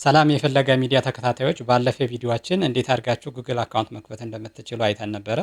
ሰላም የፈለገ ሚዲያ ተከታታዮች፣ ባለፈ ቪዲዮአችን እንዴት አድርጋችሁ Google account መክፈት እንደምትችሉ አይተን ነበረ።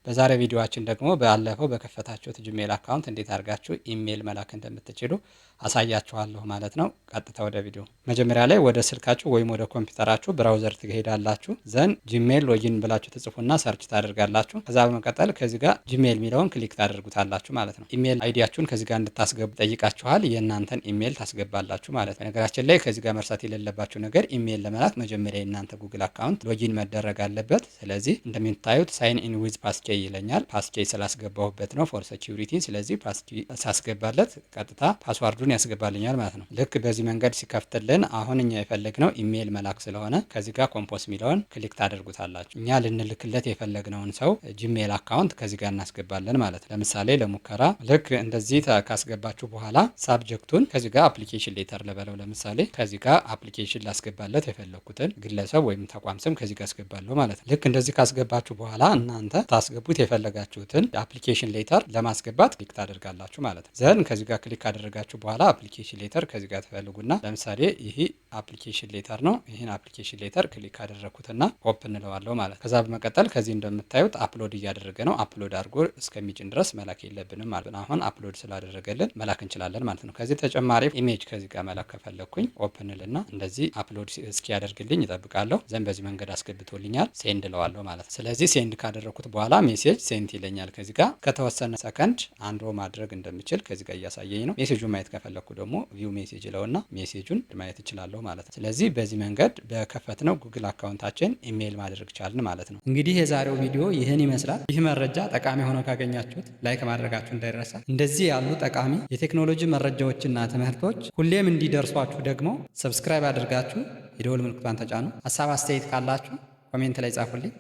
በዛሬ ቪዲዮአችን ደግሞ ባለፈው በከፈታችሁት Gmail account እንዴት አድርጋችሁ ኢሜይል መላክ እንደምትችሉ አሳያችኋለሁ ማለት ነው። ቀጥታ ወደ ቪዲዮ። መጀመሪያ ላይ ወደ ስልካችሁ ወይም ወደ ኮምፒውተራችሁ browser ትሄዳላችሁ። Then Gmail login ብላችሁ ትጽፉና search ታደርጋላችሁ። ከዛ በመቀጠል ከዚህ ጋር Gmail የሚለውን click ታደርጉታላችሁ ማለት ነው። Email ID ያችሁን ከዚህ ጋር እንድታስገቡ ይጠይቃችኋል። የእናንተን ኢሜይል ታስገባላችሁ ማለት ነው። በነገራችን ላይ ከዚህ ጋር መርሳት የሌለባችሁ ነገር ኢሜይል ለመላክ መጀመሪያ የእናንተ Google account login መደረግ አለበት። ስለዚህ እንደምታዩት "sign in with passkey" ይለኛል። Passkey ስላስገባሁበት ነው for security። ስለዚህ passkey ሳስገባለት ቀጥታ password ኡን ያስገባልኛል ማለት ነው። ልክ በዚህ መንገድ ሲከፍትልን አሁን እኛ የፈለግነው ኢሜይል መላክ ስለሆነ ከዚህ ጋር compose የሚለውን click ታደርጉታላችሁ። እኛ ልንልክለት የፈለግነውን ሰው Gmail account ከዚህ ጋር እናስገባለን ማለት ነው። ለምሳሌ ለሙከራ ልክ እንደዚህ ካስገባችሁ በኋላ subject ኡን ከዚህ ጋር application letter ልበለው። ለምሳሌ ከዚህ ጋር application ላስገባለት የፈለግኩትን ግለሰብ ወይም ተቋም ስም ከዚህ ጋር አስገባለሁ ማለት ነው። ልክ እንደዚህ ካስገባችሁ በኋላ እናንተ ታስገቡት የፈለጋችሁትን application letter ለማስገባት click ታደርጋላችሁ ማለት ነው። Then ከዚህ ጋር click ካደረጋችሁ በኋላ application letter ከዚህ ጋር ትፈልጉና ለምሳሌ ይህ application letter ነው። ይህን application letter click ካደረግኩትና open እለዋለሁ ማለት ነው። ከዛ በመቀጠል ከዚህ እንደምታዩት upload እያደረገ ነው። Upload አድርጎ እስከሚጭን ድረስ መላክ የለብንም ማለት ነው። አሁን upload ስላደረገልን መላክ እንችላለን ማለት ነው። ከዚህ ተጨማሪ image ከዚህ ጋር መላክ ከፈለግኩኝ open እልና እንደዚህ upload እስኪያደርግልኝ እጠብቃለሁ። Then በዚህ መንገድ አስገብቶልኛል። Send እለዋለሁ ማለት ነው። ስለዚህ send ካደረግኩት በኋላ "message sent" ይለኛል። ከዚህ ጋር ከተወሰነ ሰከንድ undo ማድረግ እንደምችል ከዚህ ጋር እያሳየኝ ነው። Message ኡን ማየት ከፈለግኩ ደግሞ view message እለውና message ኡን ማየት እችላለሁ ማለት ነው። ስለዚህ በዚህ መንገድ በከፈትነው Google account ኣችን ኢሜይል ማድረግ ቻልን ማለት ነው። እንግዲህ የዛሬው ቪዲዮ ይህን ይመስላል። ይህ መረጃ ጠቃሚ ሆኖ ካገኛችሁት like ማድረጋችሁ እንዳይረሳ። እንደዚህ ያሉ ጠቃሚ የቴክኖሎጂ መረጃዎችና ትምህርቶች ሁሌም እንዲደርሷችሁ ደግሞ subscribe አድርጋችሁ የደወል ምልክቷን ተጫኑ። ሀሳብ አስተያየት ካላችሁ comment ላይ ጻፉልኝ።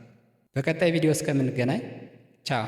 በቀጣይ ቪዲዮ እስከምንገናኝ ቻው።